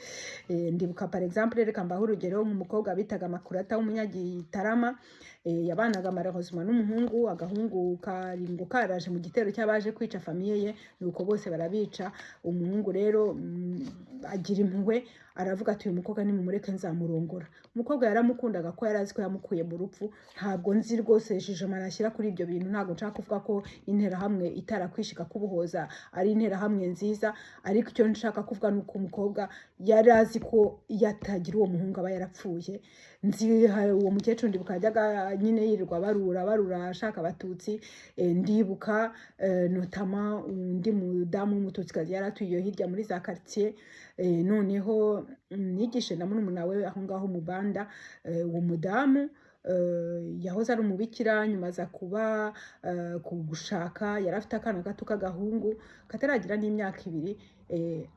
Ndibuka par exemple, reka mbahe urugero, nk'umukobwa bitaga Makurata w'Umunyagitarama, yabanaga malheureusement n'umuhungu. Agahungu kari ngo karaje mu gitero cy'abaje kwica famille ye, nuko bose barabica. Umuhungu rero agira impuhwe, aravuga ati: "Uyu mukobwa nimumureke nzamurongora." Umukobwa yaramukundaga, ko yari azi ko yamukuye mu rupfu. Ntabwo nzi rwose jugement nashyira kuri ibyo bintu. Ntabwo nshaka kuvuga ko Interahamwe itarakwishika kubuhoza ari Interahamwe nziza, ariko icyo nshaka kuvuga ni uko umukobwa yari azi ko iyo atagira uwo muhungu aba yarapfuye. Nzi uwo mukecuru, ndibuka yajyaga nyine yirirwa barura barura ashaka Abatutsi. Ndibuka notamment undi mudamu w'Umututsikazi yari atuye iyo hirya muri za quartier. Noneho nigishe na murumuna we aho ngaho mu Banda. Uwo mudamu yahoze ari umubikira, nyuma aza kuba gushaka. Yari afite akana gato k'agahungu kataragira n'imyaka 2.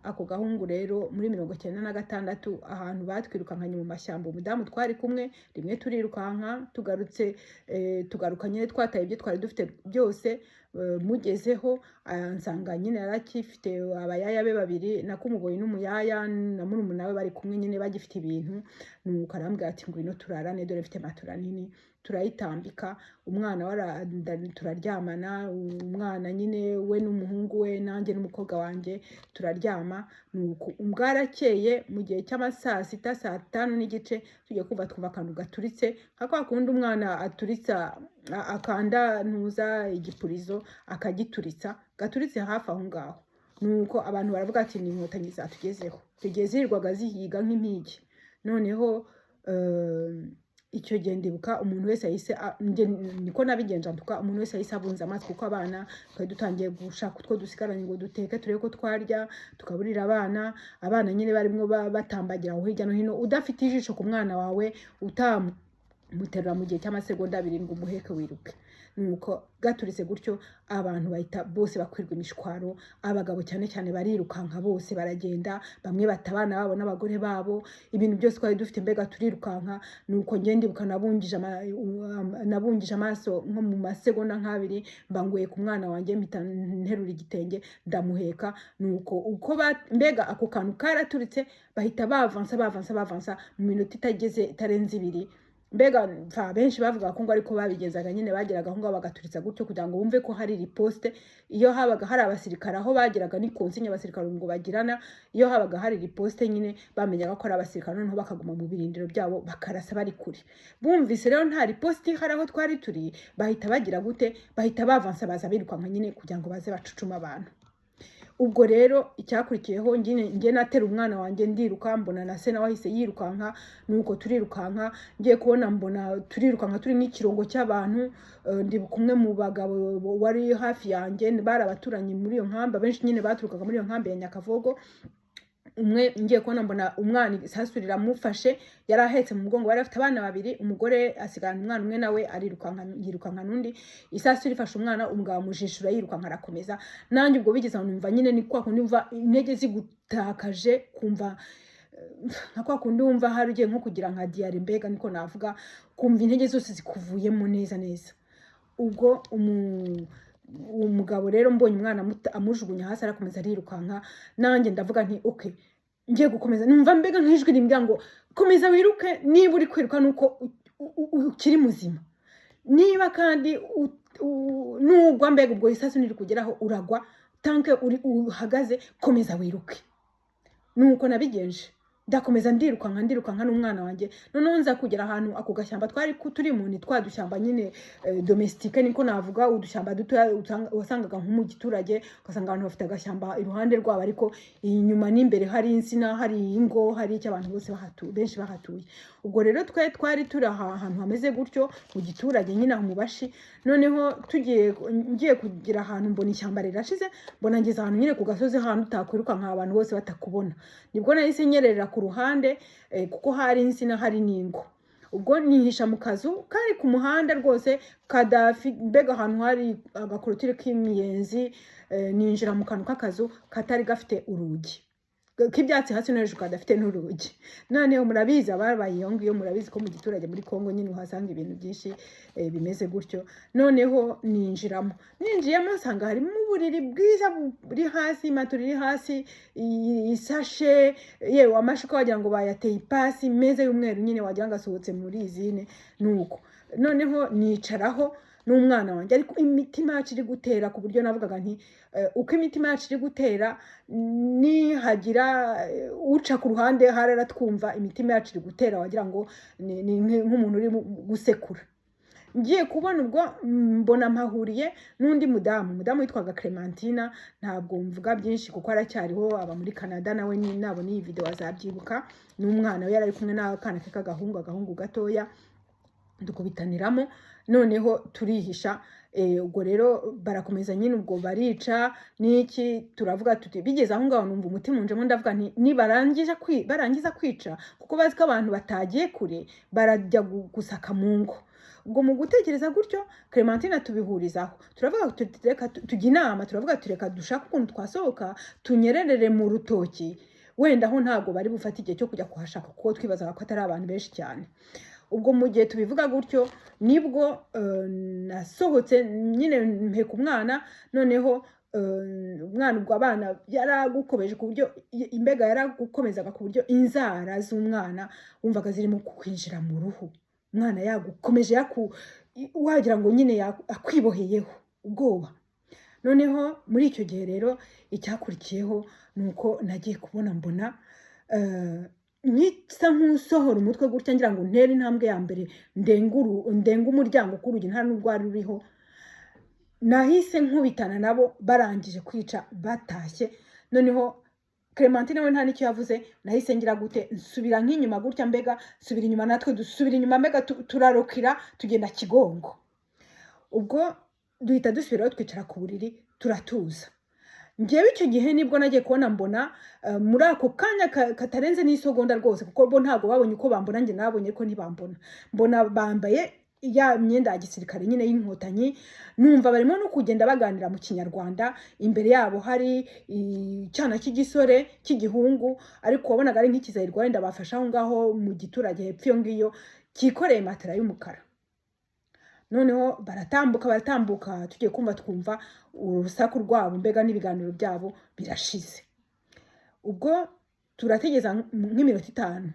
Ako gahungu rero, muri 96, ahantu batwirukankanye mu mashyamba, umudamu twari kumwe rimwe turirukanka, tugarutse tugaruka nyine twataye ibyo twari dufite byose. Mugezeho nsanga nyine yarakifite abayaya be babiri, nako umuboyi n'umuyaya na murumuna we bari kumwe nyine, bagifite ibintu. Nuko arambwira ati: "Ngwino turarane, dore mfite matora nini." Turayitambika, umwana we turaryamana, umwana nyine we n'umuhungu we, nanjye n'umukobwa wanjye turaryama. Nuko bwarakeye mu gihe cy'amasaa sita, saa tanu n'igice, tugiye kumva twumva akantu gaturitse, nka kwa kundi umwana aturitsa akanda ntuza igipurizo akagituritsa, gaturitse hafi aho ngaho. Nuko abantu baravuga ati: "Ni Inkotanyi zatugezeho." Icyo gihe zirirwaga zihiga nk'impigi. Noneho icyo gihe ndibuka umuntu wese yahise njye niko nabigenje ntuka, umuntu wese yahise abunza amaso, kuko abana twari dutangiye gushaka utwo dusigaranye ngo duteke turebe ko twarya, tukaburira abana. Abana nyine barimo batambagira aho hirya no hino. Udafite ijisho ku mwana wawe, utamuterura mu gihe cy'amasegonda 2 ngo umuheke wiruke. Nuko gaturitse gutyo, abantu bahita bose bakwirwa imishwaro. Abagabo cyane cyane barirukanka bose baragenda, bamwe bata abana babo n'abagore babo, ibintu byose twari dufite, mbega turirukanka. Nuko njye ndibuka nabungije amaso nko mu masegonda nk'abiri, mbanguye ku mwana wanjye, mpita nterura igitenge ndamuheka. Nuko uko mbega ako kantu karaturitse, bahita bavansa bavansa bavansa mu minota itageze itarenze 2. Mbega mfa benshi bavuga ko ngo ariko babigezaga nyine, bageraga aho ngaho bagaturitsa gutyo kugira ngo bumve ko hari riposte. Iyo habaga hari abasirikare aho bageraga, ni consigne abasirikare ngo bagirana, iyo habaga hari riposte nyine bamenyaga ko ari abasirikare, noneho bakaguma mu birindiro byabo bakarasa bari kure. Bumvise rero nta riposte ihari aho twari turi, bahita bagira gute? Bahita bavansa, baza birukanka nyine kugira ngo baze bacucume abantu. Ubwo rero icyakurikiyeho, njye natera umwana wanjye ndiruka, mbona na se nawe ahise yirukanka. Nuko turirukanka, ngiye kubona mbona turirukanka turi nk'ikirongo cy'abantu. Ndibuka umwe mu bagabo wari hafi yanjye, bari abaturanyi muri iyo nkambi, abenshi nyine baturukaga muri iyo nkambi ya Nyakavogo. Umwe ngiye kubona mbona umwana isasu riramufashe, yari ahetse mu mugongo. Bari bafite abana babiri, umugore asigarana umwana umwe, nawe arirukanka, yirukanka n'undi. Isasu rifashe umwana, umugabo amujishura yirukanka arakomeza. Nanjye ubwo bigeze aho numva nyine ni kwa kundi wumva intege zigutakaje, kumva nka kwa kundi wumva hari ugiye nko kugira nka diarrhée, mbega niko navuga, kumva intege zose zikuvuyemo neza neza. Ubwo umugabo rero mbonye umwana amujugunya hasi, arakomeza arirukanka. Nanjye ndavuga nti: "Okay, ngiye gukomeza." Numva mbega nk'ijwi rimbwira ngo: "Komeza wiruke, niba uri kwiruka nuko ukiri muzima. Niba kandi nugwa, mbega ubwo isasu nirikugeraho uragwa, tant que uri uhagaze komeza wiruke." Nuko nabigenje, ndakomeza ndirukanka, ndirukanka n'umwana wanjye. Noneho nza kugera ahantu ako gashyamba twari turimo, ni twa dushyamba nyine domestique niko navuga, udushyamba dutoya wasangaga nko mu giturage, ugasanga abantu bafite agashyamba iruhande rwabo, ariko inyuma n'imbere hari insina, hari ingo, hari icyo abantu bose benshi bahatuye. Ubwo rero twe twari turi ahantu hameze gutyo mu giturage nyine, aho mu Bashi. Noneho tugiye, ngiye kugira ahantu mbona ishyamba rirashize, mbona ngeze ahantu nyine ku gasozi, ahantu utakwirukanka abantu bose batakubona. Nibwo nahise nyerera ku ruhande, kuko hari insina, hari n'ingo. Ubwo nihisha mu kazu kari ku muhanda rwose kadafi, mbega ahantu hari agakorotire k'imiyenzi. Ninjira mu kantu k'akazu katari gafite urugi. k'ibyatsi hasi no hejuru, kadafite n'urugi. Noneho murabizi, ababaye iyo ngiyo murabizi ko mu giturage muri Kongo nyine uhasanga ibintu byinshi bimeze gutyo. Noneho ninjiramo, ninjiyemo nsanga harimo uburiri bwiza buri hasi, matora iri hasi isashe, yewe amashuka wagira ngo bayateye ipasi, meza y'umweru nyine, wagira ngo asohotse muri usine. Nuko noneho nicaraho n'umwana wanjye, ariko imitima yacu iri gutera ku buryo navugaga nti uko imitima yacu iri gutera, nihagira uca ku ruhande harara twumva imitima yacu iri gutera, wagira ngo ni nk'umuntu uri gusekura. Ngiye kubona ubwo mbona mpahuriye n'undi mudamu, umudamu witwaga Clementina. Ntabwo mvuga byinshi kuko aracyariho, aba muri Canada. Nawe ni nabona iyi video azabyibuka, n'umwana we yari ari kumwe n'akana ke k'agahungu, agahungu gatoya. Dukubitaniramo, noneho turihisha. Ubwo rero barakomeza nyine, ubwo barica n'iki. Turavuga tuti, bigeze aho ngaho numva umutima unjemo, ndavuga nti nibarangiza barangiza kwica, kuko bazi ko abantu batagiye kure, barajya gusaka mu ngo. Ubwo mu gutekereza gutyo, Clementine tubihurizaho, turavuga tuti reka tujya inama, turavuga tuti reka dushake ukuntu twasohoka, tunyererere mu rutoki, wenda aho ntabwo bari bufate igihe cyo kujya kuhashaka, kuko twibazaga ko atari abantu benshi cyane. Ubwo mu gihe tubivuga gutyo, nibwo nasohotse nyine mpeka umwana. Noneho umwana, ubwo abana yaragukomeje ku buryo imbega yaragukomezaga ku buryo inzara z'umwana wumvaga zirimo kwinjira mu ruhu. Umwana yagukomeje, wagira ngo nyine akwiboheyeho ubwoba. Noneho muri icyo gihe rero, icyakurikiyeho ni uko nagiye kubona mbona nkisa nk'usohora umutwe gutya, ngira ngo ntere intambwe ya mbere ndenga umuryango k'urugi, nta n'urwari ruriho. Nahise nkubitana nabo barangije kwica, batashye. Noneho Clementine we nta n'icyo yavuze. Nahise ngira gute, nsubira nk'inyuma gutya, mbega nsubira inyuma, natwe dusubira inyuma, mbega turarokira, tugenda kigongo. Ubwo duhita dusubirayo, twicara ku buriri, turatuza. Ngewe icyo gihe nibwo nagiye kubona mbona muri ako kanya katarenze n'isegonda rwose, kuko bo ntabwo babonye uko bambona, njye nabonye ko ntibambona, mbona bambaye ya myenda ya gisirikare nyine y'Inkotanyi, numva barimo no kugenda baganira mu Kinyarwanda. Imbere yabo hari icyana cy'igisore cy'igihungu, ariko wabonaga ari nk'ikizahirwa wenda bafashe aho ngaho mu giturage hepfo iyo ngiyo, cyikoreye matera y'umukara. Noneho baratambuka, baratambuka, tugiye kumva twumva urusaku rwabo, mbega n'ibiganiro byabo birashize. Ubwo turategeza nk'iminota 5,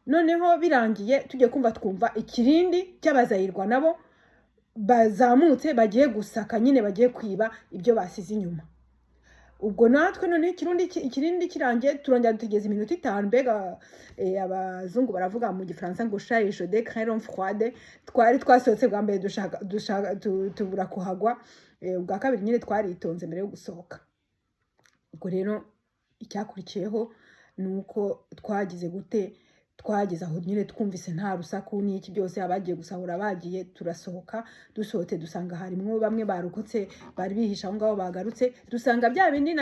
noneho birangiye tugiye kumva twumva ikirindi cy'Abazayirwa nabo bazamutse, bagiye gusaka nyine, bagiye kwiba ibyo basize inyuma. Ubwo natwe noneho ikirindi kirangiye, turongera dutegereza iminota 5. Mbega abazungu baravuga mu Gifaransa ngo "Chat échaudé craint l'eau froide". Twari twasohotse bwa mbere, dushaka tubura kuhagwa. Ubwa kabiri nyine twaritonze mbere yo gusohoka. Ubwo rero icyakurikiyeho ni uko twagize gute, twageze aho nyine twumvise nta rusaku n'iki byose, abagiye gusahura bagiye, turasohoka. Dusohotse dusanga harimwo bamwe barokotse bari bihishe aho ngaho bagarutse. Dusanga bya bindi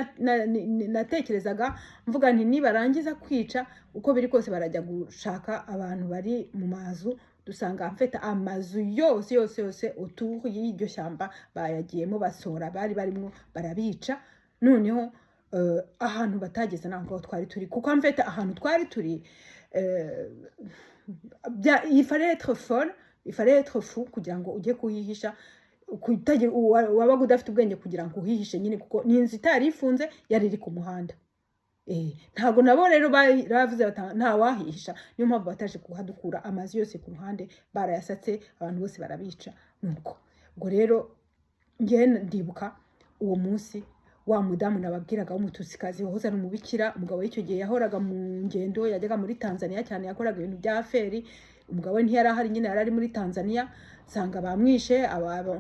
natekerezaga mvuga nti nibarangiza kwica, uko biri kose barajya gushaka abantu bari mu mazu. Dusanga mfite amazu yose yose yose autour y'iryo shyamba bayagiyemo, basohora bari barimo, barabica. Noneho ahantu batageze naho ngaho twari turi, kuko mfite ahantu twari turi, il fallait être folle, il fallait être fou kugira ngo ujye kuhihisha, wabaga udafite ubwenge kugira ngo uhihishe nyine, kuko ni inzu itari ifunze, yari iri ku muhanda. Ntabwo nabo rero bavuze bati nta wahihisha, niyo mpamvu bataje kuhadukura. Amazu yose ku ruhande barayasatse, abantu bose barabica. Nuko ubwo rero njyewe ndibuka uwo munsi, wa mudamu nababwiraga w'Umutusikazi wahoze ari umubikira, umugabo w'icyo gihe yahoraga mu ngendo, yajyaga muri Tanzania cyane, yakoraga ibintu bya affaires. Umugabo we ntiyari ahari nyine, yari ari muri Tanzania. Nsanga bamwishe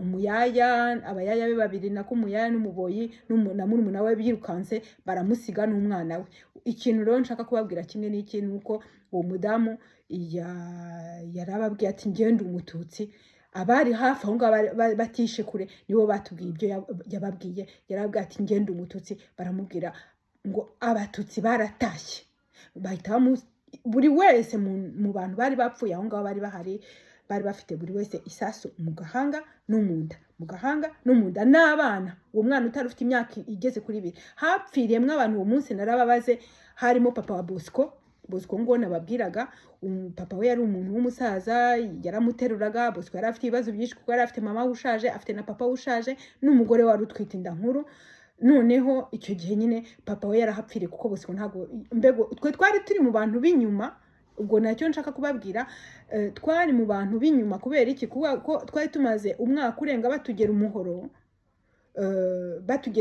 umuyaya, abayaya be babiri, nako umuyaya n'umuboyi na murumuna we birukanse baramusiga n'umwana we. Ikintu rero nshaka kubabwira kimwe n'iki, ni uko uwo mudamu yarababwiye ati ngende Umututsi. Abari hafi aho ngaho batishe kure nibo batubwiye ibyo yababwiye. Yarababwiye ati ngende Umututsi. Baramubwira ngo Abatutsi baratashye. Bahita buri wese mu bantu bari bapfuye aho ngaho bari bahari, bari bafite buri wese isasu mu gahanga no mu nda, mu gahanga no mu nda, n'abana, uwo mwana utari ufite imyaka igeze kuri 2. Hapfiriyemo abantu uwo munsi, narababaze. Harimo papa wa Bosco. Bosco ngo nababwiraga, papa we yari umuntu w'umusaza, yaramuteruraga. Bosco yari afite ibibazo byinshi kuko yari afite mama we ushaje, afite na papa we ushaje, n'umugore wari utwite inda nkuru. Noneho icyo gihe nyine papa we yarahapfiriye, kuko Bosco ntabwo, mbego twe twari turi mu bantu b'inyuma. Ubwo nacyo nshaka kubabwira, twari mu bantu b'inyuma. Kubera iki? Kuba ko twari tumaze umwaka urenga batugera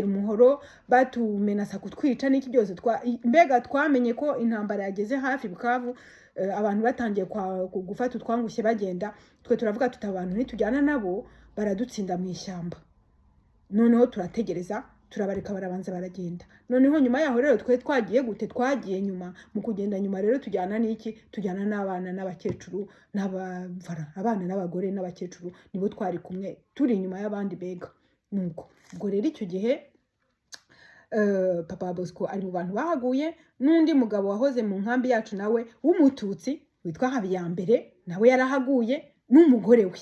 umuhoro, batumenasa kutwica n'iki byose. Mbega twamenye ko intambara yageze hafi Bukavu, abantu batangiye gufata utwangushye bagenda. Twe turavuga tuti: "Abantu nitujyana nabo baradutsinda mu ishyamba." Noneho turategereza, turabareka, barabanza baragenda. Noneho nyuma yaho rero twe twagiye gute? Twagiye nyuma. Mu kugenda nyuma rero tujyana n'iki? Tujyana n'abana n'abakecuru n'abavara, abana n'abagore n'abakecuru nibo twari kumwe, turi inyuma y'abandi. Mbega nuko ubwo rero icyo gihe papa wa Bosco ari mu bantu bahaguye, n'undi mugabo wahoze mu nkambi yacu nawe w'Umututsi witwa Habiyambere, nawe yarahaguye n'umugore we.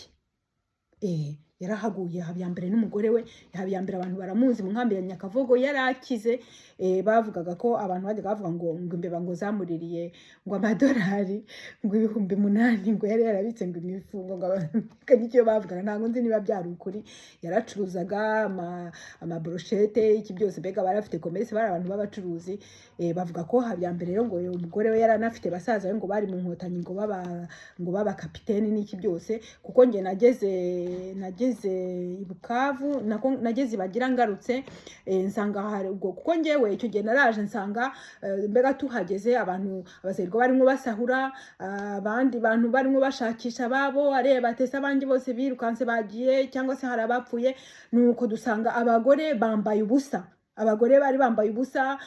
Yarahaguye Habiyambere n'umugore we. Habiyambere abantu baramuzi mu nkambi ya Nyakavogo, yarakize. Bavugaga ko abantu bajyaga bavuga ngo imbeba ngo zamuririye ngo amadolari ngo 8000 ngo yari yarabitse ngo imifungo ngo nicyo bavugaga, ntabwo nzi niba byari ukuri. Yaracuruzaga amabroshete, iki byose, mbega bari bafite commerce, bari abantu b'abacuruzi. Bavuga ko Habiyambere rero ngo umugore we yari anafite basaza be ngo bari mu Nkotanyi, ngo baba kapiteni n'iki byose. Kuko njye nageze i Bukavu, nako nageze Bagira, ngarutse, nsanga hari ubwo, kuko njyewe icyo gihe naraje nsanga, mbega tuhageze abantu abazerwa barimo basahura, abandi bantu barimo bashakisha ababo, areba atese abandi bose birukanse bagiye cyangwa se hari abapfuye. Nuko dusanga abagore bambaye ubusa, abagore bari bambaye ubusa,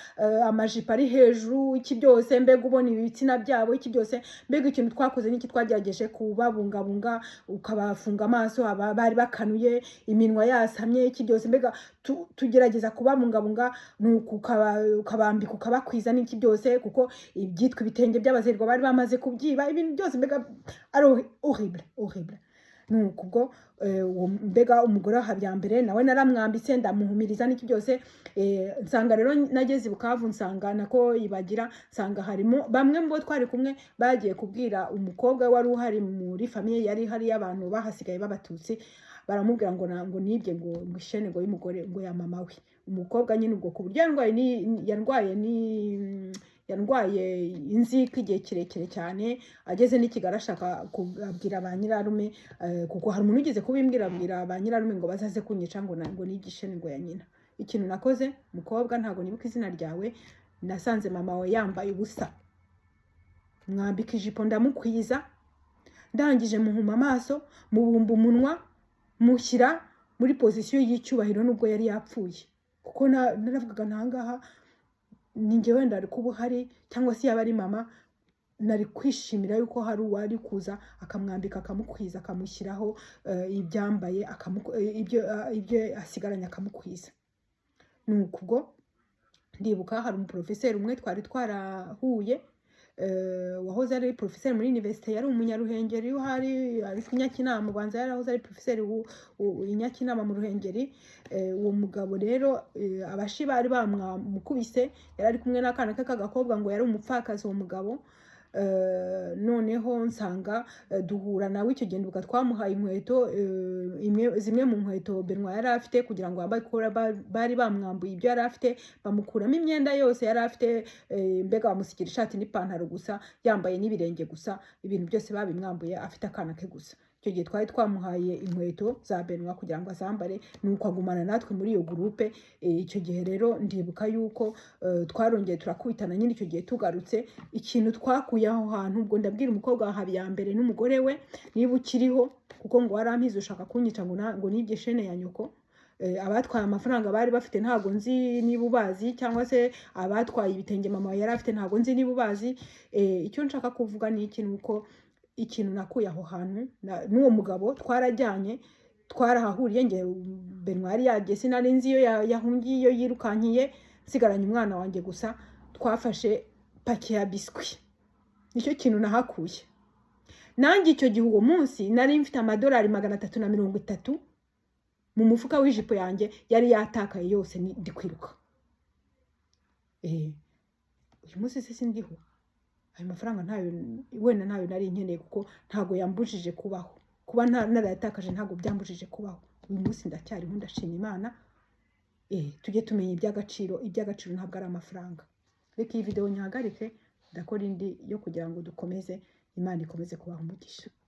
amajipo ari hejuru, iki byose, mbega ubona ibitsina byabo, iki byose. Mbega ikintu twakoze n'iki? Twagerageje kubabungabunga, ukabafunga amaso, aba bari bakanuye, iminwa yasamye, iki byose, mbega tugerageza kubabungabunga, nuko ukabambika, ukabakwiza n'iki byose, kuko ibyitwa ibitenge by'abazerwa bari bamaze kubyiba, ibintu byose mbega ari horrible, horrible. Nuko ubwo uwo mbega umugore wa Habiyambere nawe naramwambitse, ndamuhumiriza n'iki byose. Nsanga rero nageze i Bukavu, nsanga nako ibagira, nsanga harimo bamwe mu bo twari kumwe bagiye kubwira umukobwa wari uhari muri famille yari ihari y'abantu bahasigaye b'Abatutsi, baramubwira ngo nibye ngo ishene ngo y'umugore ngo ya mama we. Umukobwa nyine ubwo ku buryo yarwaye inzika igihe kirekire cyane, ageze n'i Kigali ashaka kubabwira ba nyirarume, kuko hari umuntu ugeze kubimbwira, abwira ba nyirarume ngo bazaze kunyica ngo nigishe ngo ya nyina. Ikintu nakoze, mukobwa, ntabwo nibuka izina ryawe, nasanze mama wawe yambaye ubusa, mwambika ijipo, ndamukwiza, ndangije muhuma amaso, mubumba umunwa, mushyira muri position y'icyubahiro nubwo yari yapfuye, kuko naravugaga ntangaha ni njye wenda ari kuba uhari cyangwa se yaba ari mama, nari kwishimira yuko hari uwari kuza akamwambika, akamukwiza, akamushyiraho ibyambaye, ibyo asigaranye akamukwiza. Nuko ubwo ndibuka hari umuporofeseri umwe twari twarahuye, wahoze ari porofeseri muri université, yari Umunyaruhengeri uhari, ari i Nyakinama, ubanza yarahoze ari porofeseri i Nyakinama mu Ruhengeri. Uwo mugabo rero, abashi bari bamukubise, yari ari kumwe n'akana ke k'agakobwa, ngo yari umupfakazi uwo mugabo. Noneho nsanga duhura nawe icyo gihe, ndibuka twamuhaye inkweto, imwe zimwe mu nkweto Benoit yari afite kugira ngo yambaye, kuko bari bamwambuye ibyo yari afite, bamukuramo imyenda yose yari afite, mbega bamusigira ishati n'ipantaro gusa, yambaye n'ibirenge gusa, ibintu byose babimwambuye, afite akana ke gusa. Icyo gihe twari twamuhaye inkweto za Benoit kugira ngo azambare, nuko agumana natwe muri iyo groupe. Icyo gihe rero ndibuka yuko twarongeye turakubitana nyine icyo gihe tugarutse. Ikintu twakuye aho hantu, ubwo ndabwira umukobwa wa Habiyambere n'umugore we, niba ukiriho, kuko ngo warampize ushaka kunyica ngo nibye chaîne ya nyoko. Abatwaye amafaranga bari bafite ntabwo nzi niba ubazi, cyangwa se abatwaye ibitenge mama yari afite ntabwo nzi niba ubazi. Icyo nshaka kuvuga ni iki? Ni uko ikintu nakuye aho hantu n'uwo mugabo twarajyanye, twarahahuriye. Nge Benoit yari yagiye, sinari nzi iyo yahungiye, iyo yirukankiye, nsigaranye umwana wanjye gusa. Twafashe paquet ya biscuits, nicyo kintu nahakuye nanjye. Icyo gihe uwo munsi nari mfite amadolari 330 mu mufuka w'ijipo yanjye, yari yatakaye yose, ndi kwiruka. Uyu munsi se sindiho? Ayo mafaranga ntayo, wenda ntayo nari nkeneye, kuko ntabwo yambujije kubaho. Kuba narayatakaje ntabwo byambujije kubaho. Uyu munsi ndacyariho, ndashima Imana. Tujye tumenya iby'agaciro. Iby'agaciro ntabwo ari amafaranga. Reka iyi video nyihagarike, ndakora indi yo kugira ngo dukomeze. Imana ikomeze kubaha umugisha.